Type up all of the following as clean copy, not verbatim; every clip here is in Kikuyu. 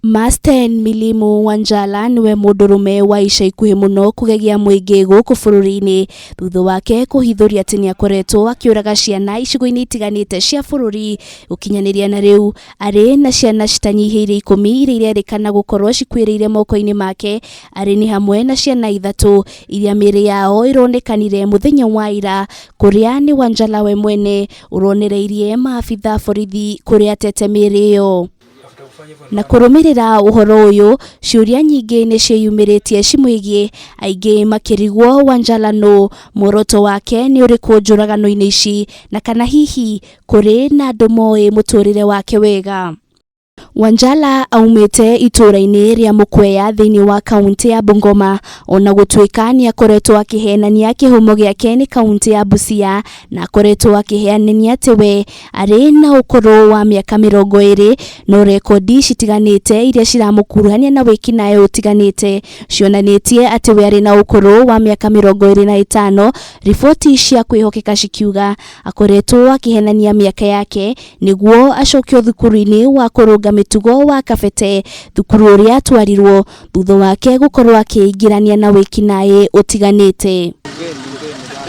Masten Milimu Wanjala nĩwe mũndũrũme wa ica ikuhĩ mũno kũgegia mũingĩ gũkũ bũrũri-inĩ thutha wake kũhithũria atĩ nĩakoretwo akĩũraga ciana icigo-inĩ itiganĩte cia bũrũri. Gũkinyanĩria na rĩu arĩ na ciana citanyihĩire ikũmi iria irerĩkana gũkorwo cikuĩrĩire moko-inĩ make. Arĩ nĩ hamwe na ciana ithatũ iria mĩĩrĩ yao ĩronekanire mũthenya wa ira kũrĩa nĩ Wanjala we mwene ũronereirie maabitha borithi kũrĩa atete mĩĩrĩ ĩyo. Na kũrũmĩrĩra ũhoro ũyũ, ciũria nyingĩ nĩ ciĩyumĩrĩtie cimwĩgiĩ, aingĩ makĩrigwo Wanjala nũ, muoroto wake nĩ ũrĩkũ njũragano-inĩ ici, na kana hihi kũrĩ na andũ moĩ mũtũrĩre wake wega. Wanjala aumĩte itũũra-inĩ rĩa Mũkweya thĩinĩ wa kaũntĩ ya Bungoma, ona gũtuĩka nĩ akoretwo akĩhenania kĩhumo gĩake nĩ kaũntĩ ya Busia na akoretwo akĩheanania atĩ we arĩ na ũkũrũ wa mĩaka 20, no rekondi citiganĩte iria ciramũkuruhania na wĩkinaĩ ũtiganĩte cionanĩtie atĩ we arĩ na ũkũrũ wa mĩaka 25, riboti cia kwĩhokeka cikiuga akoretwo akĩhenania mĩaka yake nĩguo acokio thukuru-inĩ wa kũrũnga mĩtugo wa Kabete, thukuru ũrĩa atwarirwo thutha wake gũkorwo akĩingĩrania na wĩkinaĩ ũtiganĩte.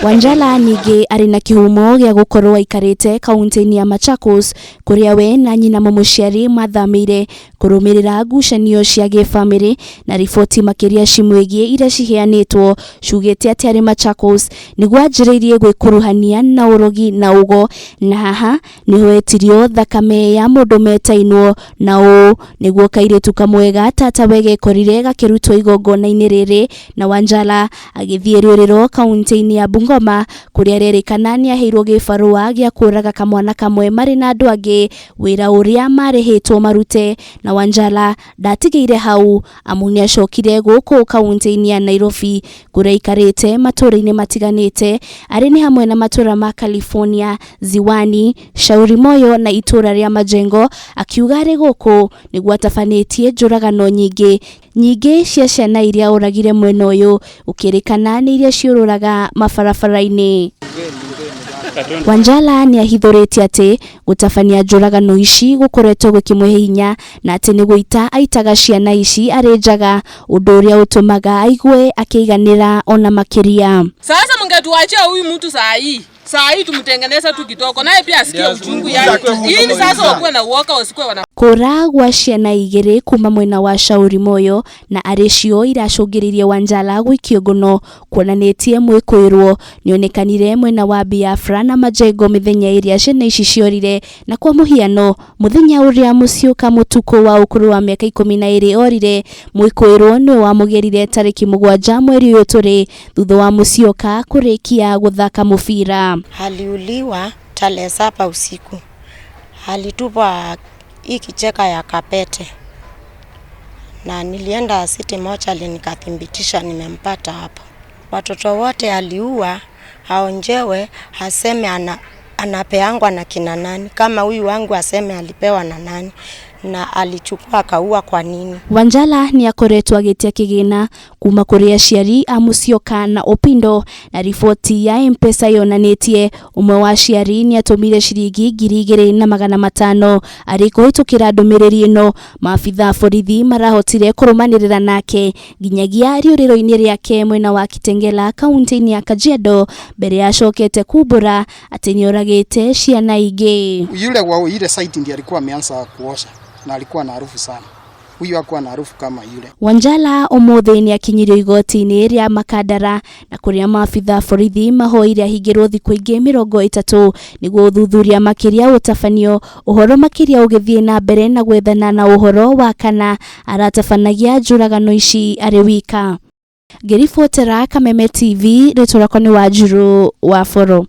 Wanjala ningĩ arĩ na kĩhumo gĩa gũkorwo aikarĩte kaũntĩ-inĩ ya Machakos kũrĩa we na nyina mũmũciari mathamĩire kũrũmĩrĩra ngucanio cia gĩbamĩrĩ na riboti makĩria cimwĩgiĩ iria ciheanĩtwo ciugĩte atĩ arĩ Machakos nĩguo anjĩrĩirie gwĩkuruhania na ũrogi na ũgo na haha nĩho etirio thakame ya mũndũ metainwo na ũũ nĩguo kairĩtu kamwe ga tatawe gekorire gakĩrutwo igongona-inĩ rĩrĩ na Wanjala agĩthiĩ rĩũrĩro kaũntĩ-inĩ ya Bungoma kũrĩa arerĩkana nĩaheirwo gĩbarũa gĩa kũraga kamwana kamwe marĩ na andũ angĩ wĩra ũrĩa marĩhĩtwo marute na Wanjala ndatigĩire hau amu nĩacokire gũkũ kaũntĩ-inĩ ya Nairobi kũrĩa aikarĩte matũũra-inĩ matiganĩte arĩ nĩ hamwe na matũũra ma California, Ziwani, Shauri Moyo na itũũra rĩa Majengo akiuga arĩ gũkũ nĩguo atabanĩtie njũragano nyingĩ nyingĩ cia ciana iria oragire mwena ũyũ gũkĩrĩkana nĩ iria ciũrũraga mabarabara-inĩ. Wanjala nĩahithũrĩtie atĩ gũtabania njũragano ici gũkoretwo gũkĩmũhe hinya na atĩ nĩ gũita aitaga ciana ici arĩ njaga ũndũ ũrĩa ũtũmaga aigue akĩiganĩra ona makĩria. Sasa mngetuachia huyu mtu saa hii. Saa hii tumtengeneze tu kidogo naye pia asikie uchungu yani. Ili sasa wakuwe na uoga wasikuwe wana Kũra gwa ciana igĩrĩ kuma mwena wa Shauri Moyo na arĩ cio iracũngĩrĩirie Wanjala gũikio ngono kuonanĩtie mwĩkũĩrwo nĩonekanire mwena wa Biafra na Majengo mĩthenya ĩrĩa ciana ici ciorire na kwa mũhiano mũthenya ũrĩa Musyoka Mũtukũ wa ũkũrũ wa mĩaka 12 orire mwĩkũĩrwo nĩwe wamũgĩrire tarĩki 7 mweri ũyũ tũrĩ thutha wa Musyoka kũrĩkia gũthaka mũbira. Aliuliwa tarehe 7 usiku, alitupwa hii kicheka ya Kabete na nilienda City Mortuary nikathibitisha nimempata hapo. Watoto wote aliua, aonjewe, aseme anapeangwa na kina nani, kama huyu wangu aseme alipewa na nani na alichukua akaua kwa nini. Wanjala nĩ akoretwo agĩtia kĩgĩna kuma kũrĩ aciari a Musyoka na Opindo na riboti ya M-Pesa yonanĩtie ũmwe wa aciari nĩ atũmire ciringi 2500 arĩ kũhĩtũkĩra ndũmĩrĩri ĩno. Maabitha a borithi marahotire kũrũmanĩrĩra nake nginyagia rĩũrĩro-inĩ rĩake mwena wa Kitengela kaũntĩ-inĩ ya Kajiado mbere acokete kumbũra atĩ nĩoragĩte ciana ingĩ. Yule wa ile site ndiye alikuwa ameanza kuosha na alikuwa na harufu sana. Huyu hakuwa na harufu kama yule. Wanjala ũmũthĩ nĩakinyirio igoti-inĩ rĩa Makandara na kũrĩa maabitha borithi mahoire ahingĩrwo thikũ ingĩ 30 nĩguo ũthuthuria makĩria ũtabanio. Ũhoro makĩria ũgĩthiĩ na mbere na gwethana na ũhoro wa kana aratabanagia njũragano ici arĩ wika. Ngĩribotera Kameme TV, rĩtwa rĩakwa nĩ Wanjiru wa Boro.